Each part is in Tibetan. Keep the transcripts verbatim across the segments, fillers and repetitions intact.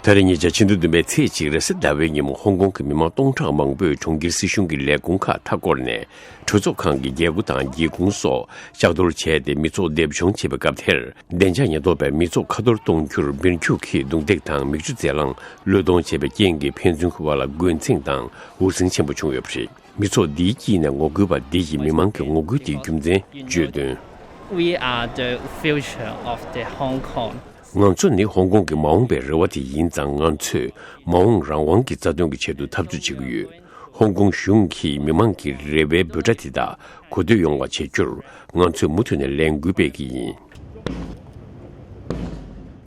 ད་རེས་ཉེ་ཆར་ཕྱི་ཟླ་བདུན་པའི་ཚེས་གཅིག་རེས་གཟའ་ཟླ་བའི་ཉིན་མོ་ཧོང་ཀོང་གི་མི་མང་སྟོང་ཕྲག་མང་པོས་གྲོང་ཁྱེར་སྲིད་གཞུང་གི་ལས་ཁུངས་ཁག་མཐའ་བསྐོར་ནས་གྲོས་ཚོགས་ཁང་གི་རྒྱལ་སྒོ་དང་སྒེའུ་ཁུང་སོགས་ཕྱག་རྡོར་བྱས་ཏེ་མི་ཚོགས་སྡེབ་སྦྱོང་བྱེད་པའི་སྐབས་དེར། བདེ་འཇགས་ཉེན་རྟོག་པས་མི་ཚོགས་ཁ་ཐོར་གཏོང་རྒྱུར་འབིར་ཁྱུག་གིས་རྡུང་རྡེག་དང་མིག་ཆུ་རྫས་རླངས་གློད་གཏོང་བྱས་པའི་རྐྱེན་གྱིས་ཕན་ཚུན་བར་ལ་རྒོལ་འཛིང་དང་འུར་ཟིང་ཆེན་པོ་བྱུང་ཡོད་པ་རེད། མི་ཚོགས་འདིའི་དཀྱིལ་ནས་ངོ་རྒོལ་པ་འདི་ཡིས་མི་མང་གི་ངོ་རྒོལ་དེའི་རྒྱུ་མཚན་བརྗོད་དོན། We are the future of the Hong Kong. ང་ཚོ་ནི་ཧོང་ཀོང་གི་མ་འོངས་པའི་རེ་བ་དེ་ཡིན་ཙང་། ང་ཚོས་མ་འོངས་རང་དབང་གི་རྩ་དོན་གྱི་ཆེད་དུ་འཐབ་རྩོད་བྱེད་ཀྱི་ཡོད། ཧོང་ཀོང་གཞུང་གིས་མི་མང་གི་རེ་བའི་འབོད་སྒྲ་དེ་དག་གོ་ཐོས་ཡོང་བ་བྱེད་རྒྱུར་ང་ཚོས་མུ་མཐུད་ནས་ལས་འགུལ་སྤེལ་གྱི་ཡིན།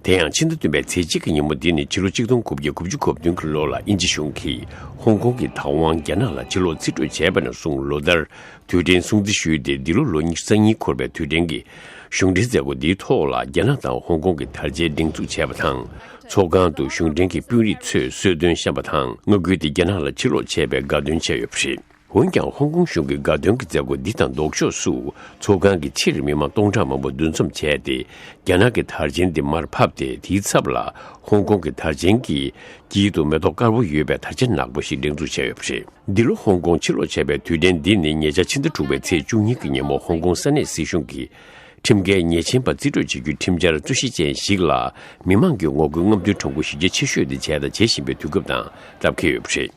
དེ་ཡང་ཕྱི་ཟླ་བདུན་པའི་ཚེས་གཅིག་གི་ཉིན་མོ་འདི་ནི་ཕྱི་ལོ་ཆིག་སྟོང་དགུ་བརྒྱ་དགུ་བཅུ་གོ་བདུན་གྱི་ལོ་ལ་དབྱིན་ཇི་གཞུང་གིས་ཧོང་ཀོང་གི་བདག་དབང་རྒྱ་ནག་ལ་ཕྱིར་སློག་རྩིས་སྤྲོད་བྱས་པ་ནས་བཟུང་ལོ་ལྟར་དུས་དྲན་སྲུང་བརྩི་ཞུས་ཏེ། འདི་ལོ་ལོ་ཉི་ཤུ་རྩ་གཉིས་འཁོར་བའི་དུས་དྲན་གྱི་གཞུང་འབྲེལ་མཛད་སྒོ་འདིའི་ཐོག་ལ་རྒྱ་ནག་དང་ཧོང་ཀོང་གི་དར་ཆའི་སྒྲེང་འཛུགས་བྱས་པ་དང་། ཚོགས་ཁང་དུ་གཞུང་འབྲེལ་གྱི་དཔོན་རིགས་ཚོས་གསོལ་སྟོན་བཤམས་པ་དང་། མངའ་ཁུལ་དེ་རྒྱ་ནག་ལ་ཕྱིར་སློག་བྱས་པའི་དགའ་སྟོན་བྱས་ཡོད་པ་རེད། འོན་ཀྱང་། ཧོང་ཀོང་གཞུང་གི་དགའ་སྟོན་གྱི་མཛད་སྒོ་འདི་དང་ལྡོག་ཕྱོགས་སུ། ཚོགས་ཁང་གི་ཕྱིར་མི་མང་སྟོང་ཕྲག་མང་པོ་འདུ་འཛོམས་བྱས་ཏེ། རྒྱ་ནག་གི་དར་ཆེན་འདི་མར་ཕབ་སྟེ། དེའི་ཚབ་ལ་ཧོང་ཀོང་གི་དར་ཆེན་གྱི་དཀྱིལ་དུ་མེ་ཏོག་དཀར་པོ་ཡོད་པའི་དར་ཆ་ནག་པོ་ཞིག་སྒྲེང་འཛུགས་བྱས་ཡོད་པ་རེད། འདི་ལོ་ཧོང་ཀོང་ཕྱིར་སློག་བྱས་པའི་དུས་དྲན་འདི་ནི་ཉེ་ཆར་ཕྱི་ཟླ་དྲུག་པའི་ཚེས་བཅུ་གཉིས་ཀྱི་ཉིན་མོ་ཧོང་ཀོང་ས་གནས་སྲིད་གཞུང་གིས་ཁྲིམས་འགལ་ཉེས་ཆེན་པ་རྩིས་སྤྲོད་བྱེད་རྒྱུའི་ཁྲིམས་འཆར་རྩོད་གཞི་ཅན་ཞིག་ལ། མི་མང་གི་ངོ་རྒོལ་རྔམ་སྟོན་ཁྲོམ་སྐོར་གཞི་རྒྱ་ཆེ་ཤོས་དེ་བྱས་དང་བྱེད་བཞིན་པའི་དུས་སྐབས་དང་སྟབས་འཁེལ་ཡོད་པ་རེད།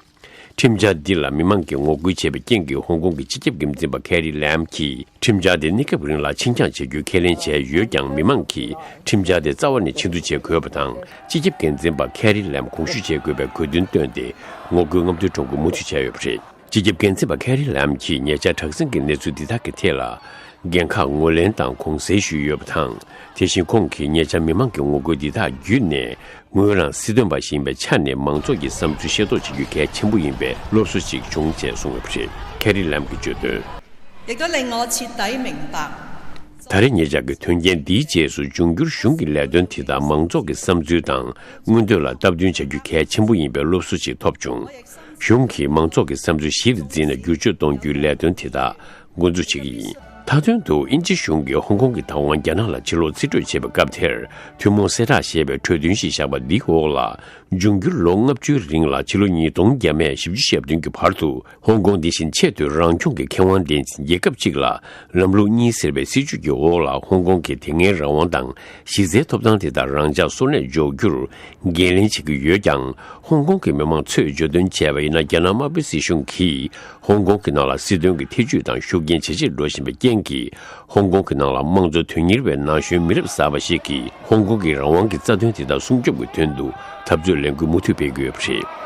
ཁྲིམས་འཆར་འདི་ལ་མི་མང་གིས་ངོ་རྒོལ་བྱས་པའི་རྐྱེན་གྱིས། ཧོང་ཀོང་གི་སྤྱི་ཁྱབ་འགན་འཛིན་པ་ཁེ་རི་ལེམ་གྱིས་ཁྲིམས་འཆར་དེ་གནས་སྐབས་རིང་ལ་ཕྱིར་འགྱངས་བྱ་རྒྱུའི་ཁས་ལེན་བྱས་ཡོད་ཀྱང་། མི་མང་གིས་ཁྲིམས་འཆར་དེ་རྩ་བ་ནས་ཕྱིར་བསྡུ་བྱེད་དགོས་པ་དང་། སྤྱི་ཁྱབ་འགན་འཛིན་པ་ཁེ་རི་ལེམ་དགོངས་ཞུ་བྱེད་དགོས་པའི་དགོས་འདུན་བཏོན་ཏེ། ངོ་རྒོལ་རྔམ་སྟོན་ཁྲོམ་སྐོར་མུ་མཐུད་བྱས་ཡོད་པ་རེད། སྤྱི་ཁྱབ་འགན་འཛིན་པ་ཁེ་རི་ལེམ་གྱིས་ཉེ་ཆར་དྲག་ཟིང་གི་གནས་ཚུལ་འདི་དག་གི་ཐད་ལ་འགན་ཁག་ངོས་ལེན་དང་གུང་གསེང་ཞུས་ཡོད་པ་དང་། དེ་བཞིན་ཁོང་གིས་ཉེ་ཆར་མི་མང་གི་ངོ་རྒོལ་འདི་དག་བརྒྱུད་ནས། ངོས་རང་སྲིད་དོན་པ་ཞིག་ཡིན་པའི་ཆ་ནས་མང་ཚོགས་ཀྱི་བསམ་ཚུལ་ཤེས་རྟོགས་བྱེད་རྒྱུ་གལ་ཆེན་པོ་ཡིན་པའི་སློབ་གསོ་ཞིག་བྱུང་ཅེས་གསུངས་ཡོད་པ་རེད། ཁེ་རི་ལེམ་གྱིས་བརྗོད་དོན། 亦都令我徹底明白། ད་རེས་ཉེ་ཆར་གྱི་དོན་རྐྱེན་འདིའི་རྗེས་སུ། འབྱུང་འགྱུར་གཞུང་གི་ལས་དོན་དེ་དག་མང་ཚོགས་ཀྱི་བསམ་ཚུལ་དང་མངོན་འདོད་ལ་སྟབས་བསྟུན་བྱ་རྒྱུ་གལ་ཆེན་པོ་ཡིན་པའི་སློབ་གསོ་ཞིག་ཐོབ་བྱུང་། གཞུང་གིས་མང་ཚོགས་ཀྱི་བསམ་ཚུལ་གཞི་ལ་འཛིན་ནས་བསྒྱུར་བཅོས་གཏོང་རྒྱུའི་ལས་དོན་དེ་དག་འགོ་འཛུགས་བྱེད་ཀྱི་ཡིན། མཐའ་དོན་དུ། དབྱིན་ཇི་གཞུང་གིས་ཧོང་ཀོང་གི་བདག་དབང་རྒྱ་ནག་ལ་ཕྱིར་སློག་རྩིས་སྤྲོད་བྱེད་པའི་སྐབས་དེར། ཐུན་མོང་གསལ་བསྒྲགས་ཞེས་པའི་གྲོས་མཐུན་ཞིག་བཞག་པ་འདིའི་འོག་ལ། འབྱུང་འགྱུར་ལོ་ལྔ་བཅུའི་རིང་ལ། ཕྱི་ལོ་ཉིས་སྟོང་བརྒྱ་མེད་བཞི་བཅུ་ཞེ་བདུན་གྱི་བར་དུ། ཧོང་ཀོང་འདི་བཞིན་ཆེས་མཐོའི་རང་སྐྱོང་གི་ཁེ་དབང་ལྡན་ཞིང་། རྒྱལ་ཁབ་གཅིག་ལ་ལམ་ལུགས་གཉིས་ཟེར་བའི་སྲིད་བྱུས་ཀྱི་འོག་ལ། ཧོང་ཀོང་གི་དེ་སྔའི་རང་དབང་དང་གཞི་རྩའི་ཐོབ་ཐང་དེ་དག་རང་འཇགས་སོར་གནས་འཇོག་རྒྱུར་འགན་ལེན་བྱེད་ཀྱི་ཡོད་ཀྱང་། ཧོང་ཀོང་གི་མི་མང་ཚོས་བརྗོད་དོན་བྱས་པ་ཡིན་ན། རྒྱ་ནག་དམར་པོའི་སྲིད་གཞུང་གིས་ཧོང་ཀོང་གི་ནང་ལ་སྲིད་དོན་གྱི་ཐེ་ཇུས་དང་ཤུགས་རྐྱེན་ཇེ་ཆེར་འགྲོ་བཞིན་པའི་རྐྱེན་གྱིས། ཧོང་ཀོང་གི་ནང་ལ་དམངས་གཙོ་དོན་གཉེར་བའི་ན་གཞོན་མི་རབས་གསར་པ་ཞིག་གིས་ཧོང་ཀོང་གི་རང་དབང་གི་རྩ་དོན་དེ་དག་སྲུང་སྐྱོབ་ཀྱི་དོན་དུ་འཐབ་རྩོད་ལས་འགུལ་མུ་མཐུད་སྤེལ་གྱི་ཡོད་པ་རེད།